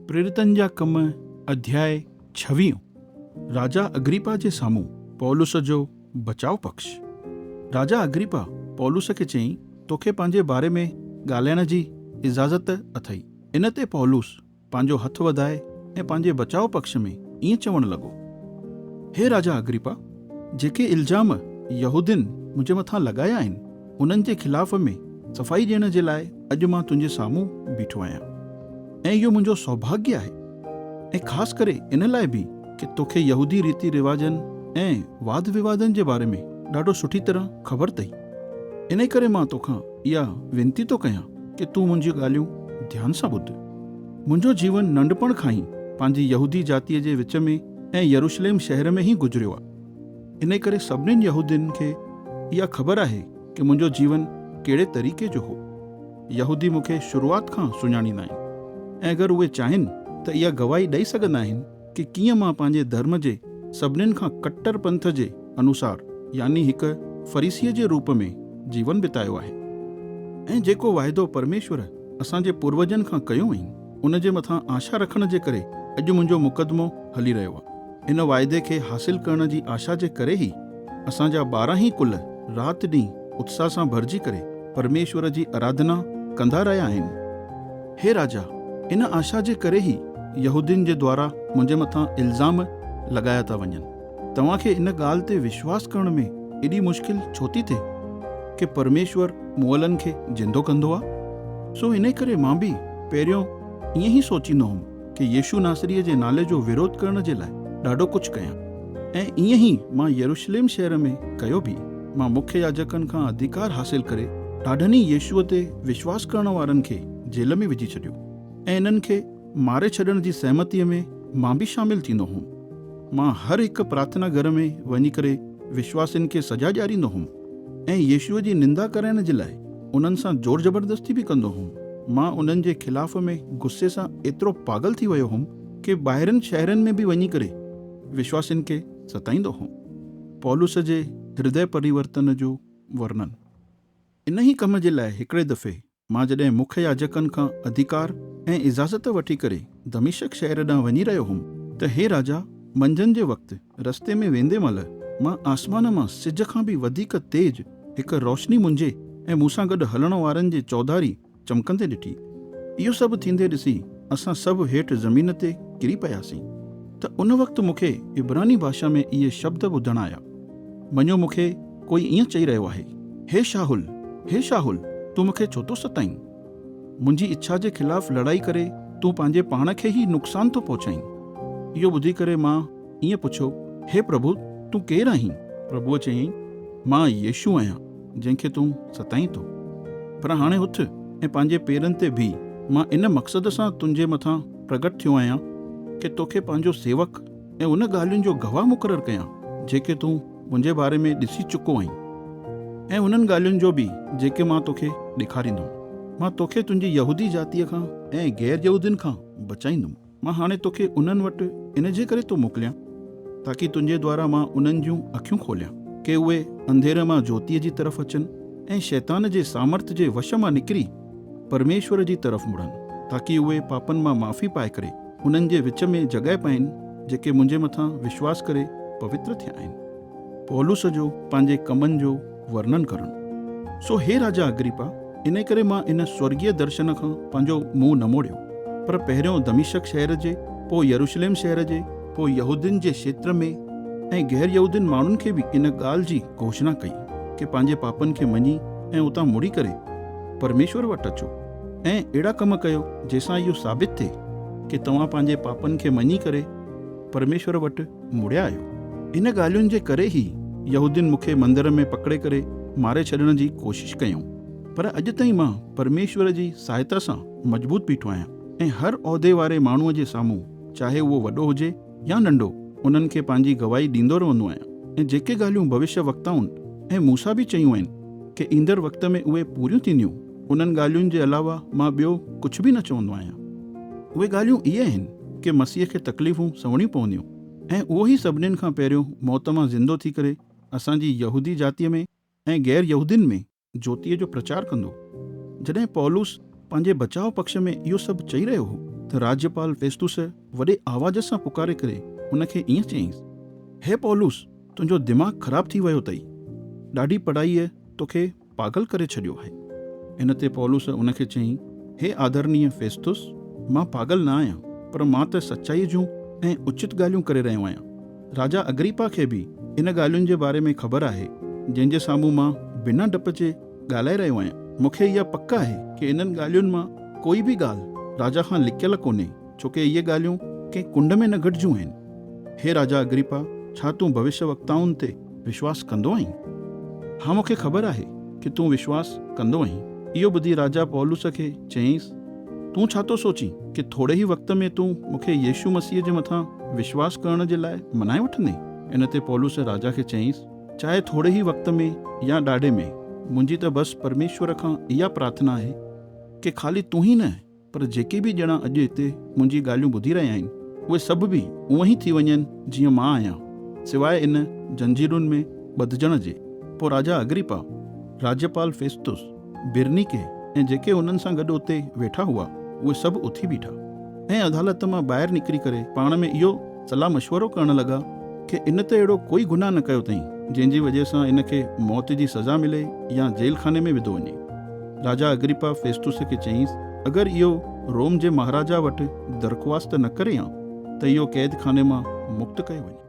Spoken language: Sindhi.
پريرتن جا ڪم اڌياء ڇويهون، راجا اگريپا جي سامهون پولس جو بچاء پڪش. راجا اگريپا پولس کي چيائين، توکي پنهنجي باري ۾ ڳالهائڻ جي اجازت اٿئي. ان تي پولس پنهنجو هٿ وڌائي ۽ پنهنجي بچاء پڪش ۾ ائين چوڻ لڳو، هي راجا اگريپا! جيڪي الزام يهودين منهنجي مٿان لڳايا آهن، انهن جي خلاف ۾ صفائي ڏيڻ جي لاء اڄ مان تنهنجي سامهون بيٺو آهيان ۽ اهو منهنجو سوڀاڳيه آهي ۽ خاص ڪري ان لاء به ڪه توکي يهودي ريتي رواجن ۽ واد ووادن جي باري ۾ ڏاڍو سٺي طرح خبر اٿئي. انهي ڪري مان توکان اها وينتي ٿو ڪيان ڪه تون منهنجيون ڳالهيون ڌيان سان ٻڌ. منهنجو جيون ننڍپڻ کان ئي پنهنجي يهودي جاتيء جي وچ ۾ ۽ يروشليم شهر ۾ ئي گذريو آهي. انهي ڪري سڀنين يهودين کي اها خبر آهي ڪه منهنجو جيون ڪهڙي طريقي جو هو. يهودي مون کي شروعات کان سڃاڻيندا آهن ۽ اگر اهي چاهين ته اها گواهي ڏئي سگهندا آهن ڪه ڪيئن مان پنهنجي ڌرم جي سڀنين کان ڪٽر پنٿ جي انوسار يعني هڪ فريسيء جي روپ ۾ جيون بتايو آهي. ۽ جيڪو واعدو پرميشور اسان جي پوروجن کان ڪيو هئائين، ان جي مٿان آشا رکڻ جي ڪري اڄ منهنجو مقدمو هلي رهيو آهي. ان واعدي کي حاصل ڪرڻ جي آشا جي ڪري ئي اسان جا 12 ئي ڪل رات ڏينهن اتساهه سان ڀرجي ڪري پرميشور جي اراڌنا ڪندا رهيا آهن. هي راجا! ان آشا جي ڪري ئي يهودين جي دوارا منهنجي مٿان الزام لڳايا ٿا وڃن. توهان کي ان ڳالهه تي وشواس ڪرڻ ۾ ايڏي مشڪل ڇو ٿي ٿئي ڪه پرميشور مئلن کي زندو ڪندو آ؟ سو انهي ڪري مان به پهريون ائين ئي سوچيندو هوم ڪه يسوع ناصريء جي نالي جو وروڌ ڪرڻ جي لاء ڏاڍو ڪجهه ڪيان ۽ ائين ئي مان يروشليم شهر ۾ ڪيو به. مان مکيه ياجڪن کان اڌيڪار حاصل ڪري ڏاڍن ئي يسوع تي وشواس ڪرڻ وارن کي جيل ۾ وجهي ڇڏيو ۽ انهن کي ماري ڇڏڻ جي سهمتيء ۾ مان به شامل ٿيندو هوم. مان هر هڪ پرارٿنا گهر ۾ وڃي ڪري وشواسين کي سزا ڏياريندو هوم ۽ يسوع جي نندا ڪرائڻ جي لاء انهن سان زور زبردستي به ڪندو هوم. مان انهن جي خلاف ۾ غصي سان ايترو پاڳل ٿي ويو هوم ڪي ٻاهرين شهرن ۾ به وڃي ڪري وشواسين کي ستائيندو هوم. پولس جي هردي پريورتن جو ورنن. انهي ڪم جي لاء هڪڙي دفعي مان جڏهن مکيه ياجڪن کان اڌيڪار ۽ اجازت وٺي ڪري دمشق شهر ڏانهن وڃي رهيو هوم ته هي راجا، منجهند جي وقت رستي ۾ ويندي مهل مان آسمان مان سج کان به وڌيڪ تيز هڪ روشني منهنجي ۽ مون سان گڏ هلڻ وارن جي چوڌاري چمڪندي ڏٺي. اهو سڀ ٿيندي ڏسي اسان سڀ هيٺ زمين تي ڪري پياسين ته ان وقت مون کي عبراني ڀاشا ۾ اهي شبد ٻڌڻ آيا. مڃو مون کي ڪوئي ائين چئي رهيو آهي، هي شاهول، هي شاهول، تون مون کي ڇو ٿو ستائين؟ منهنجي اڇا جي خلاف لڙائي ڪري تون پنهنجي پاڻ کي ئي نقصان ٿو پهچائين. اهو ٻڌي ڪري مان ائين پڇيو، هي پرڀو، تون ڪير آهين؟ پرڀوء چيائين، مان يسوع آهيان، جنهن کي تون ستائين ٿو. پر هاڻي اٿ ۽ پنهنجي پيرن تي بيهه. مان ان مقصد سان تنهنجي مٿان پرگٽ ٿيو آهيان ڪي توکي پنهنجو سيوڪ ۽ ان ڳالهين جو گواهه مقرر ڪيان، جيڪي تون منهنجي باري ۾ ڏسي چڪو آهين ۽ انهن ڳالهين جو به جيڪي مان توکي ڏيکاريندم. مان توکي تنهنجي يهودي جاتيء کان ۽ غير يهودين کان بچائيندم. مان هاڻي توکي انهن وٽ ان جي ڪري ٿو موڪليان، تاڪي تنهنجي دوارا مان انهن جون اکيون کوليان، ڪي اهي انڌيري مان جوتيء جي طرف اچن ۽ شيطان جي سامرٿ جي وش مان نڪري پرميشور جي طرف مڙن، تاڪي اهي پاپن مان معافي پائي ڪري انهن جي وچ ۾ جڳهه پائين جيڪي منهنجي مٿان وشواس ڪري پوتر ٿيا آهن. پولس جو پنهنجي ڪمن جو ورنن ڪرڻ. سو هي راجا اگريپا، انهي ڪري مان ان سورڳيه درشن کان پنهنجو منهن نه موڙيو، پر پهريون دمشق شهر جي، پوء يروشليم شهر جي، پوء يهودين جي کيتر ۾ ۽ غير يهودين ماڻهن کي به ان ڳالهه جي گهوشڻا ڪئي ڪي پنهنجي پاپن کي مڃي ۽ اتان مڙي ڪري پرميشور وٽ اچو ۽ اهڙا ڪم ڪيو جنهن سان اهو ثابت ٿئي ڪي توهان پنهنجي پاپن کي مڃي ڪري پرميشور وٽ مڙيا آهيو. ان ڳالهين جي ڪري ئي يهودين مون کي مندر ۾ پڪڙي ڪري ماري ڇڏڻ جي ڪوشش ڪيائون. پر اڄ تائين مان پرميشور جي سهائتا سان مضبوط بيٺو آهيان ۽ هر عهدي واري ماڻهوء جي سامهون، چاهي اهو وڏو هجي يا ننڍو، انهن کي پنهنجي گواهي ڏيندو رهندو آهيان ۽ جيڪي ڳالهيون ڀوشيه وڪتائن ۽ موسيٰ به چيون آهن ڪي ايندڙ وقت ۾ اهي پوريون ٿينديون، انهن ڳالهين جي علاوه مان ٻيو ڪجهه به نه چوندو آهيان. اهي ڳالهيون اهي آهن ڪي مسيح کي تڪليفون سهڻيون پونديون ۽ اهو ئي سڀنين کان پهريون موت مان زندو ٿي ڪري اسان جي يهودي جاتيء ۾ ۽ غير يهودين ۾ جوتيء جو پرچار ڪندو. جڏهن پولس پنهنجي بچاء پڪش ۾ اهو سڀ چئي رهيو هو ته راجيپال فيستوس وڏي آواز سان پڪاري ڪري هن کي ائين چيائينس، هي پولس، تنهنجو دماغ خراب ٿي ويو اٿئي. ڏاڍي پڙهائيء توکي پاڳل ڪري ڇڏيو آهي. ان تي پولس ان کي چيائين، هي آدرنيه فيستس، مان پاڳل نه آهيان، پر مان ته سچائيء جون ۽ اچت ڳالهيون ڪري رهيو آهيان. راجا اگريپا کي به ان ڳالهين جي باري ۾ خبر آهي، جنهن جي سامهون مان بنا ڊپ جي ڳالهائي رهيو آهيان. مون کي اها پڪ آهي ڪي انهن ڳالهين مان ڪوئي به ڳالهه راجا کان لڪيل ڪونهي، ڇو ڪي اهي ڳالهيون ڪنهن ڪنڊ ۾ نه گهٽجيون آهن. هي راجا اگريپا، ڇا تون ڀوشيه وڪتائن تي وشواس ڪندو آهين؟ ها، مون کي خبر آهي ڪي تون وشواس ڪندو آهين. اهو ٻڌي راجا پولس کي چيائينس، تون ڇا ٿو سوچين ڪي ٿوري ئي وقت ۾ تون مون کي يسوع مسيح جي مٿان وشواس ڪرڻ جي لاء منائي وٺندين؟ ان تي پولس راجا کي چيائينس، چاهي ٿوري ئي وقت ۾ يا ڏاڍي ۾، منهنجي ته بس پرميشور کان اها پرارٿنا آهي ڪي خالي تون ئي نه، پر جيڪي به ڄڻا اڄ هتي منهنجي ڳالهيون ٻڌي رهيا آهن، اهي سڀ به اونئن ئي ٿي وڃن جيئن مان آهيان، سواء ان زنجيرن ۾ ٻڌجڻ جي. پوء راجا اگريپا، راجيپال فيستس، برنيڪي ۽ جيڪي انهن سان گڏ اتي ويٺا هئا، اهي سڀ اٿي بيٺا ۽ عدالت مان ٻاهر نڪري ڪري پاڻ ۾ اهو صلاح مشورو ڪرڻ لڳا ڪي ان ته اهڙو ڪوئي گناهه نه ڪيو اٿئين، جنهن جي وجهه سان ان کي موت جي سزا ملي يا جيل خاني ۾ وڌو وڃي. راجا اگريپا فيستوس کي چيائينس، اگر اهو روم جي مهاراجا وٽ درخواست نه ڪري هان ته اهو قيد خاني مان مڪت ڪيو وڃي.